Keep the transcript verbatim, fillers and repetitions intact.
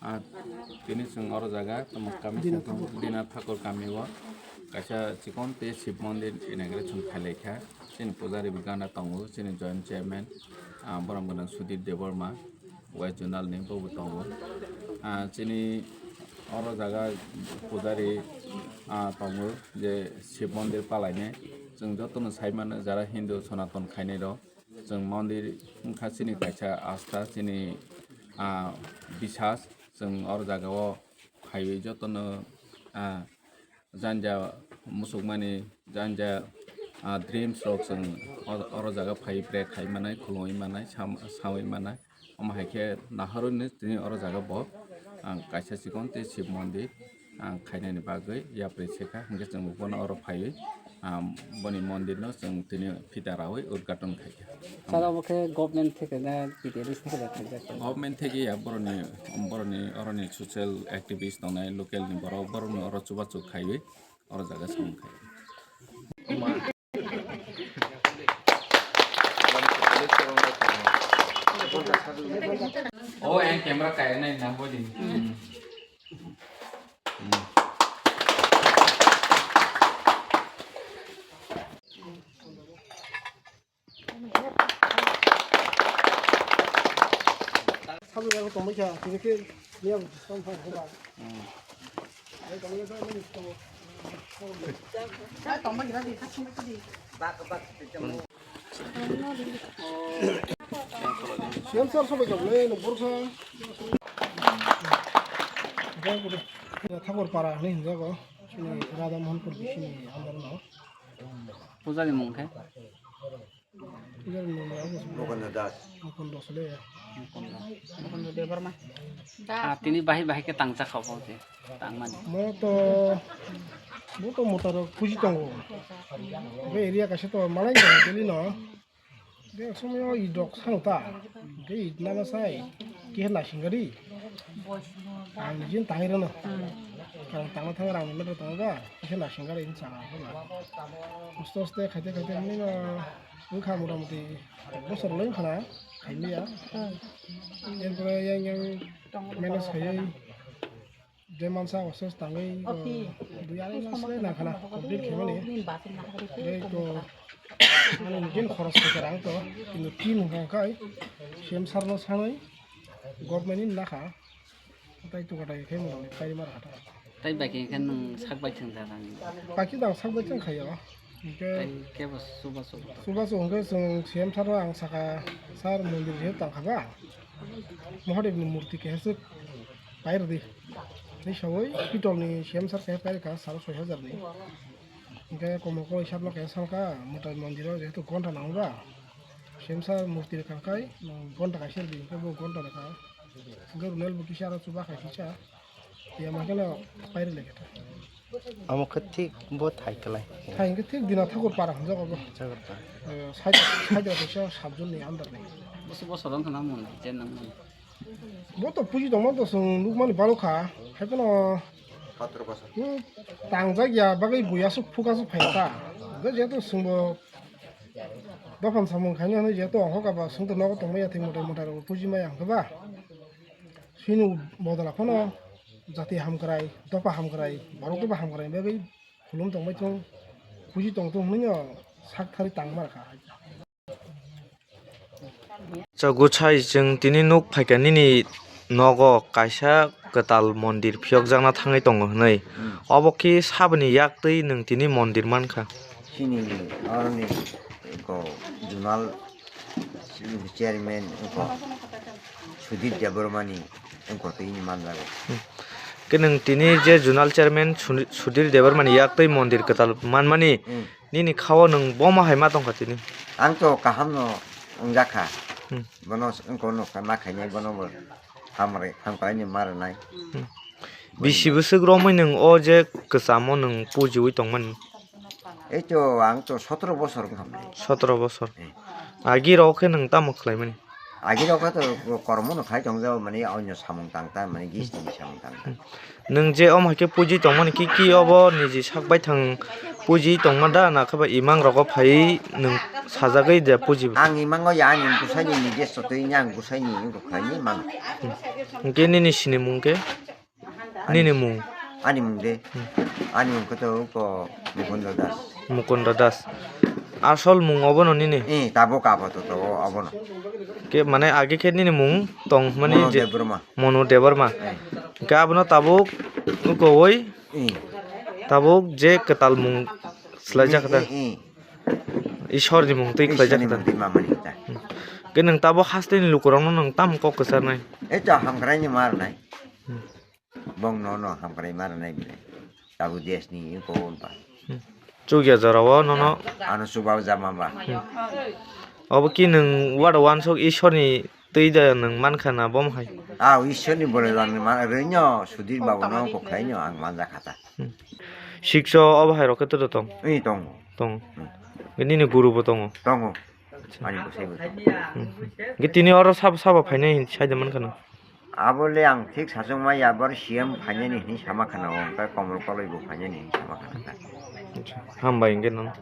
Ah, tini chwng oro jaga tamo kami Dina songkha Thakur. Dina Thakur kami o kaisa chikon tei Shiv Mondir inauguration khailai kha. Chini pujari bo gana tongo, chini joint chairman, ah, borom gwnang Sudhir Debbarma, West Zonal ni bobo tongo. Ah, chini oro jaga pujari, ah, tongo je Shiv Mondir palainai. Chwng jotono sai mano jara Hindu Sonaton khainai rok. Chwng mondir wngkha chini kaisa asta, chini, ah, bisas. Chwng oro jaga o phaiwi jotono, ah, janja musukmani, janja, ah, dreams rok chwng o-, oro jaga phaiwi pray khai manai, khulumwi manai, sam-, sawi manai. Omo hai khe nahorwi tini oro jaga bo ang kaisa chikon tei Shiv Mondir ang khainani bagwi yapri se kha, hwnkhe chwng bono oro phaiwi, ah, boni mondir no chwng tini phita rawi udghaton khai kha. Sir, obo khe government theke na B T R theke na khaijak? Government theke ya, boroni, boroni oroni social activist tongnai local ni borok, borokno oro chubachu khaiwi oro jaga samung khai. O, yang camera kaya na, yang nang bodi. Hmm. Hmm. Sabu yang tongmai kha, tini khe niya bo discount pha ko ba. Hmm. Ai tongmai kha, tongmai kha. Siyam sar sabai jabole no borsa. Thakur para ni hinjago. Sini Radha Mohanpur bisini andar no. Puja ni mung khe? Puja ni mung khe? Mukunda Das. Mukunda Sule ya. Mukunda. Mukunda Debbarma. Ah, tini bahai bahai khe tangcha kha bo je. Tangmani. Mo to, mo to motaro puji tongo. Be area kaisa to malai jani deli no. Be somoyo idok sano ta. Be idna na sai. Kihe na singari. Ang jin tangi rano. Ang tangna thang rang ni meter tongo ba. Kihe na singari in sanga ba. Aste aste khaite khaite ni na. Wngkha motamuti. Bosor loi khana. Khaimiya. Erpore yang yang manage khaiwi. Je mansa osos tangwi, o, dui arai mas le nangkhana complete khaimani. Tei to, ani nigin khoros khaikha ang to, kintu tin hwnkha khai, C M sir no sanwi, government ni nakha, tai tukatai khe mwnwi pairi mar kha ta. Tai baki khe nwng sak bai thwng ja nang. Baki dang sak bai thwng khaio. Hwnkhe tai kebo suba suba to. Suba suba hwnkhe chwng C M sir no ang sakha, sir mondir je tangkha ba, Mahadev ni murti khe se pairwdi. Tei sawui pitol ni C M sir khe pairwkha sal soi hajar ni. Hwnkhe komokol hisab no khe salkha mwtai mondir o jehetu gonta nango ba. C M sir murti rwkha khai gonta kaisa rwdi hwnkhe bo gonta rwkha. Hwnkhe runel bo kisa aro chuba khai kisa. Tiyama kheno pairwlai khe ta. Amo khe thik bo thai kwlai. Thai hwnkhe thik Dina Thakur para hwnjago bo. Thakur para. Eh, side, side o kaisa sub zone ni under ni. Bwswk bosor wngkha na mwnwi, je nang mwnwi. Bo to puji tongma to chwng nukmani balo kha. Hai phano sotoro bosor. Hmm, tangjak ya bagwi buya aswk phuk aswk phai ta. Hwnkhe jehetu chwngbo dophan samung khainai hwnwi jehetu ongkha ba chwngto nogo tongmaya thik mwtai mwtai rok puji maya hwnkhe ba. Chini bodol phano jati hamkrai, dopha hamkrai, borok dopha hamkrai bagwi khulum tongbai thung, puji tong thung hwnwi no sak thari tang mar kha. Chagusai chwng tini nuk phaikha nini nogo kaisa kwtal mondir phiyokjakna thangwi tongo hwnwi. Hmm. Obo khe saboni yak twi nwng tini mondir mankha. Chini oroni go junal chairman wngkha Sudhir Debbarmani wngkha tei manjago. Hmm. Khe nwng tini je zonal chairman Suni-, Sudhir Debbarmani yak tei mondir kwtal manmani, hmm, nini khao nwng bomo hai ma tongkha tini? Ang to kaham no wngjakha. Hmm. Bono wngkha no ma khainai bono bo hamrai hamkrai ni ma rwnai. Hmm. Bisi bwswk romwi nwng o je kwchamo nwng pujiwi tongmani? Ei to ang to sotoro bosor wngkha. Sotoro bosor. Eh. Agi rok khe nwng tamo khlaimani? Agi rok to kormo no khai tong jao, mani onyo samung tang ta, mani gis ni samung tang ta. Nwng je omo hai khe puji tongmani ki ki obo niji sak baithang puji tongma da, na khe ba imang rogo phai nwng sajagwi da puji? Ang imango ya, ani bwsai ni nije sotwi ni, ang bwsai ni wngkha khlai ni mano. Hwnkhe nini sinimung khe? Nini mung? Ani mung de. Hmm. Ani mung khe to ko Mukunda Das. Mukunda Das. Asol mung obono nini? Eh, tabuk abo to, to obono. Ke mane age khe nini mung tong mani Mono je Debbarma. Mono Debbarma. Eh. Ke abono tabuk kowoi. Eh. Tabuk je kwtal mung swlaijak khe ta. Eh, eh. Ishwar ni mung twi khlaijak khe ta. Ishwar ni mung twi mamani khe ta. Hmm. Ke nwng tabuk haste ni lukurok no nwng tam kok kwcharnai? Eh, to hamkrai ni mar nai. Hmm. Bong no no hamkrai ma rwnai bini. Tabuk desh ni ko wng pa. Hmm. Chukya jora o nono. Ano chuba jama ba. Hmm. Obo ki nwng wada wansok Ishwar ni twi da nwng mankha na bom hai? Ah, Ishwar ni bole lang ma rwnyo Sudhir babu no ko khlainyo ang manja khata. Hmm. Sikso obo hai rokhe to tong? Ui, tongo. Tong. Hmm. Nini guru bo tongo? Tongo. Ani bwsai bo tongo. Hmm. Ge tini oro sabo sabo phainai hin sai da mankha na? Abo le ang thik sachung ma ya, bor C M phainani hinwi sama khana, o, hwnkhai Komol Koloi bo phainani hinwi sama khana. Acha, hambai hwnkhe nono.